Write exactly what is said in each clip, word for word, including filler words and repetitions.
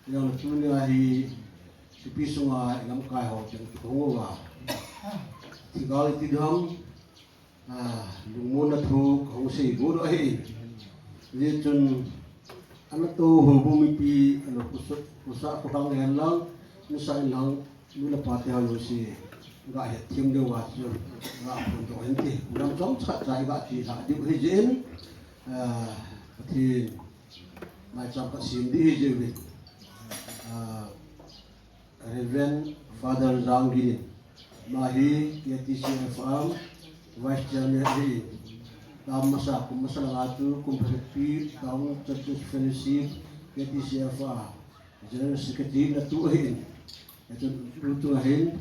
Jong tunia hi, thupi sunga i lamkai ho teng kihong uva, thilgal iti ding ham, ah, lungmonna thu kahung sei got u ahi. Hijeh chun, ana tou houbung mipi, ana kusa, kusa khotang hen lang, nusa in lang, nu le pa te ho jouse, ga het them diu va chu, ga phondoh hen ti. Lam chom cha cha i ga ti la diu ahi jeh in, ah, Pathen maicham ka sem ding ahi jeh in, ah, Reverend Father Jangin, ama hi K T C F a Vice Chairman ahi. Tam masa, kum masa langa chu Kumthangpi Town Churches Fellowship, K T C F a General Secretary na tu ahin. Hichun tu tu ahin,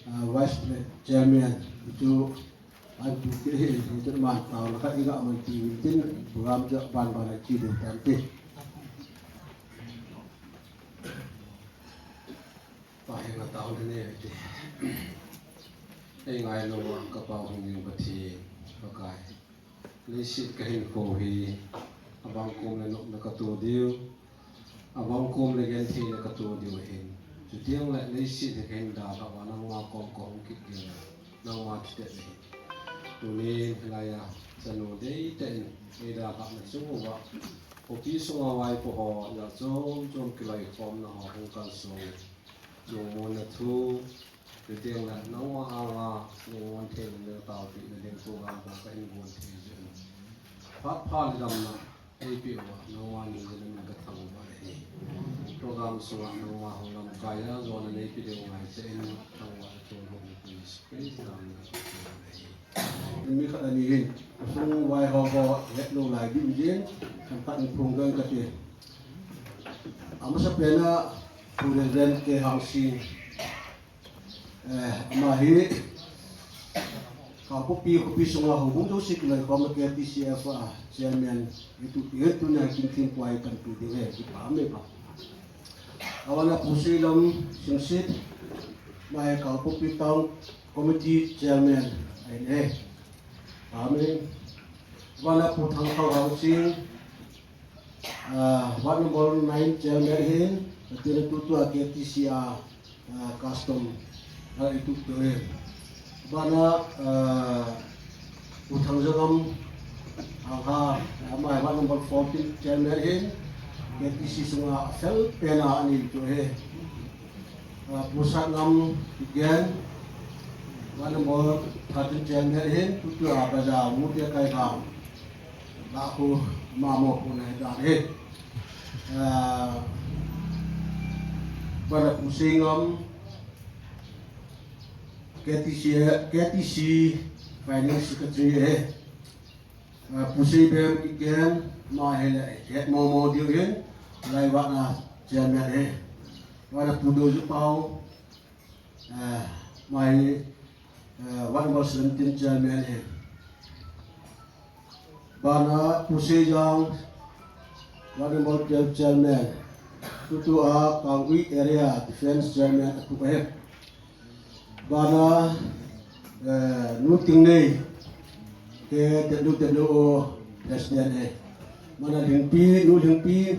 ah, Vice Pre-, Chairman, tu an tu te ahin, hichun man tao la ka iga man ti tin, program ja ban ban a chi de tan te. Pa henga taona nei u hite. Ei ngailouva ka pao hung ding Pathen, Pakai. Leiset ka hinkho hi, abang kom le nopna ka to diu, abang kom le gentheina ka to diu ahin. Chuteng le leiset hi ka hin dalhah uva nangma kom ka hung kit ding le, nangma thutep ahi. Tunin hilaiya, chanu deitah in, ei dalhahna chung uva, khopi sunga vaipo ho, jat chom chom kiloikhomna ho hung kalsong. Lungmonna thu, chuteng le nangma anga lungmon thei le taopehna ding program ho ka hin gon thei jeh in. Phat pha le damna eipeh uva, nangma ningin namin ka thangvah ahi. Program sunga nangma hung lamkai a jona neipeh diu ngai jeh in, thangvahna thu hung Jesu Christa min in ka thangvah ahi. Mi khat ani hin, sung vai ho ho, het lou lai ding jin, kan khat in phung ding kati. Amasapen a, Pu Reverend K Hangsing, eh, ama hi, Kangpokpi khopi sunga houbung jouse kiloikhomna K T C F a Chairman, itu, itu na kin tin kuai kan tu ding ahi, kipa me pa. Aban a Pu Seilam Singsit, ama hi Kangpokpi Town Committee Chairman ahin e. Amen. Aban a Pu Thangkhao Hangsing, ah, Ward number nine Chairman ahin, atin a tutua K T C a, ah, custom, ah, itu tu ahin. Aban a, ah, Pu Thangjangam, ah, ha, ama hi Ward number fourteen Chairman ahin, K T C sunga afel pen a ani tu ahi. Ah, Pu Satngam Kigen, Ward number thirteen Chairman ahin, tutua bazaar mu te kai bang. Ba khu mamo khu nai dan ahi. Ah, aban a Pu Seingam, K T C, K T C Finance Secretary ahi. Ah, Pu Seibem Kigen, ama hi le, het mong mong diu ahin, lai vahna chairman ahi. Aban a Pu Doju Pau, ah, ama hi, ah, Ward number seventeen chairman ahi. Aban a Pu Seijang, Ward number twelve chairman. Tutua Kangui area defense chairman atu ahi. Aban a, eh, Nu Tingnei, K W W O President ahi. Aban a Lhingpi, Nu Lhingpi,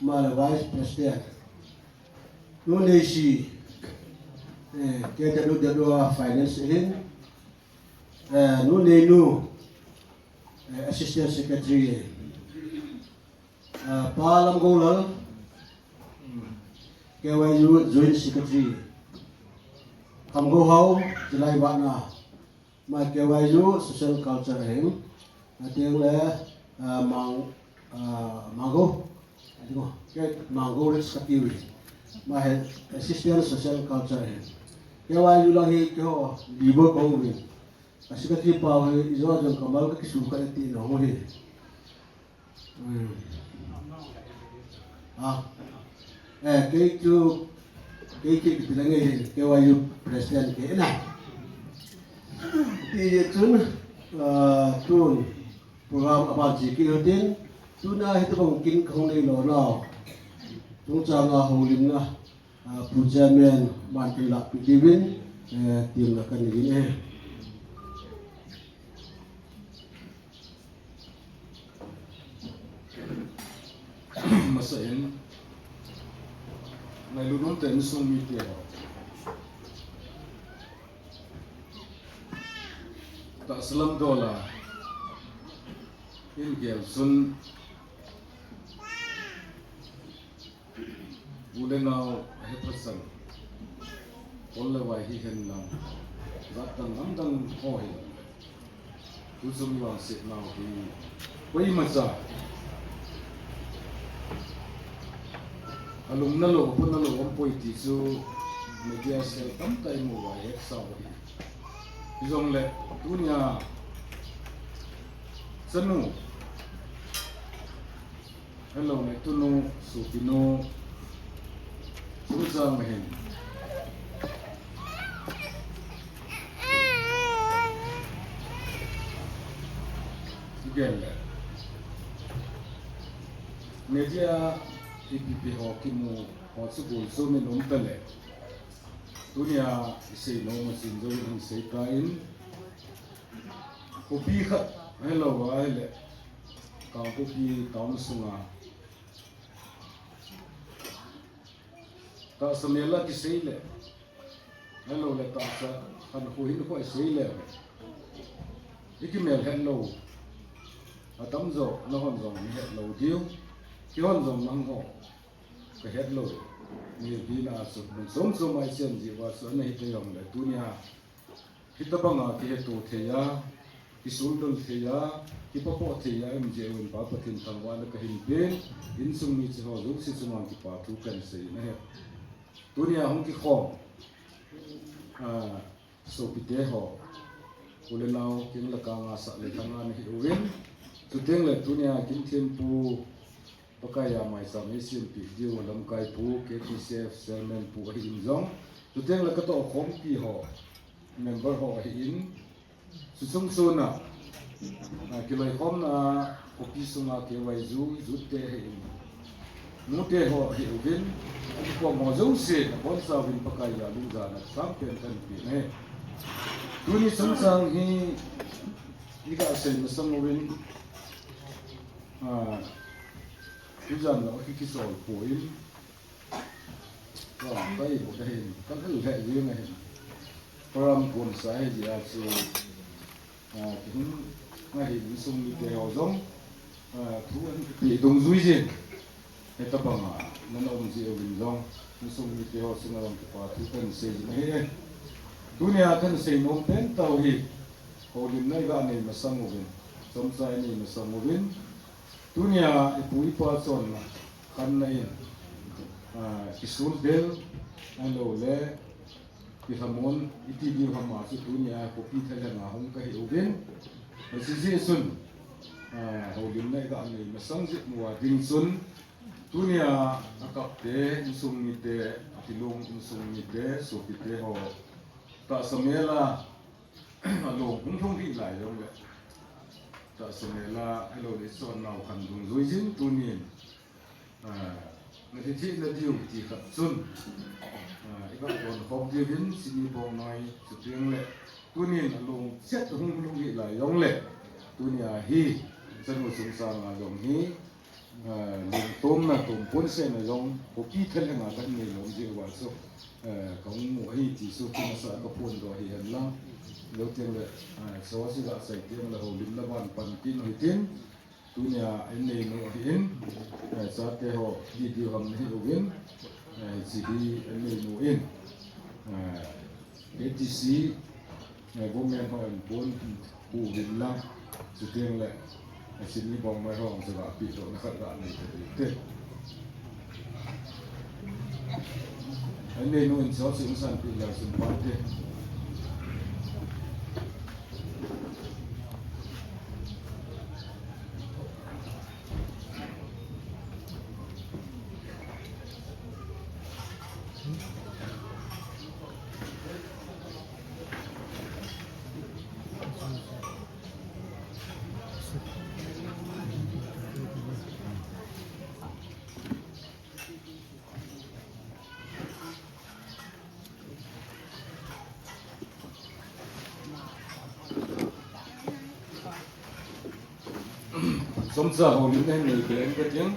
ama le Vice President. Nu Neisi, eh, K W W O Finance ahin. Eh, Nu Neinu, eh, Assistant Secretary ahi. Ah, Pa Lamgoulal, K Y U Joint Secretary. Khamgouhao, July vahna, ama K Y U Social Culture ahin. Ateng le, ah, Mang, ah, Mangou, ateng o, ke Mangou le Skapiu ahi. Ama hi Assistant Social Culture ahin. K Y U lang hi keiho, Libo kahouvin. A Secretary pa hi, ijo jong kamal kakisu kha e ti na ho hi. Hmm. Ah. Eh, kei chu, kei chu kiti lang e, K Y U President kei na. Ti chun, ah, tun program aban chi kit u tin, tuna hitobang kin kahung nei lona. Chungchanga houlimna, ah, Pu Chairman, ban kin lah pi diuvin, eh, temna kan nei e. Masa in, Ngailut umtah in insung mite ho. Tahsa lam dola in gel chun u le nao ahe phatsang, kol le vai hihen lang, jat dang lam dang ho hihen lang. Tuchung vangsetnau hi koimacha alung nalou, apun nalou umpoi ti chu media sel tamtah imu uva ihetsau ahi. Hijongle tunia chanu Hello, le tunu, sopinu, Sungchang hin. Igel le. Media ipi ipi ho kimu ho chu gol chu min um ta le. Tunia isei nom a chin jouvin hin sei tan. Khopi khat, hello, ahile. Kangpokpi town sunga. Tahsa mel a kisei le. Hello le tahsa khankho hinkho isei le. Ikimel het lou. Atamjo, nahon jong nahet lou diu. Keihon jong nangho kahet lou. Nihil hina chu mun chom chom a ichen jeh uva chu ana hita jongle tunia. Hitabanga kihetto thei a, kisuldol thei a, kipapoh thei a, M J O in Pa Pathen thangvahna kahin pen, insung mi che ho jouse chunga kipa thu kahin sei ahi. Tunia hung kikhom, a, sopite ho, u le nao, kin le kang a sah le thang a nahi uvin, chuteng le tunia kin thempu, Pakaiya maicham eisempeh diu lamkai pu, K T C F chairman pu ahin jong. Chuteng le katoh khompi ho, member ho ahin. Chuchung chuna, a, kiloikhomna, khopi sunga K Y U, youth te ahin. Nute ho ahi uvin, akikhom ho jouse, nabonchauvin Pakaiya lungjana, sangpen kahin pe ahi. Tuni chungchang hi, iga sei masang uvin, a, Tujan lo ki kisol poi. Ram kai bo da hin, kan hel he wi nga hin. Program kon sa he ji a chu, a, ki hin nga hin insung mite ho jong, a, thu ahin pe dungjui jin. Hitabanga, nana um ji uvin jong, insung mite ho chunga jong kipa thu kahin sei jin ahi. Tunia kahin sei nom pen tah hi, houlimna iga nei masang uvin, chomcha inei masang uvin, Tunia ipu ipa chonna khanna in, a, kisuldel, ahilou le, kilhamon, iti diu ham a chu tunia khopi thalheng a hung kahi uvin. Hiche jeh chun, a, houlimna iga nei masang jeh uva ding chun, tunia akapte, insung mite, akilung insung mite, sopite ho, tahsa mel a, along hung lhung hih lai jongle. Tahsa mel a, ahilou le chonnau khan dungjui jin tunin. A, nati thei nadiu ti khat chun. A, iga kon khom diuvin, Sini Bongnoi, chuteng le. Tunin along chet hung lhung hih lai jongle. Tunia hi, chanu chungchang a jong hi. A, lungtomna tompon sena jong, khopi thalheng a kahin nei nom jeh uva chu, a, kahung mu ahi ti chu, kin asa kaphondoh ahi henlang. Lou teng le, a, so si ga sai teng le houlimna ban pan tin hitin, tunia in nei nom ahin, a, chate ho, video ham nahi uvin, a, hiche hi in nei nom in, a, K T C, eh, government ho in pon pu vin lang, chuteng le, eh, Sini Bongnoi ho jong chu ga pi dohna khat ga nei ta ding te. Anei nu in so si san pi lang sun pan te. Chomcha houlimna nei kei in kating.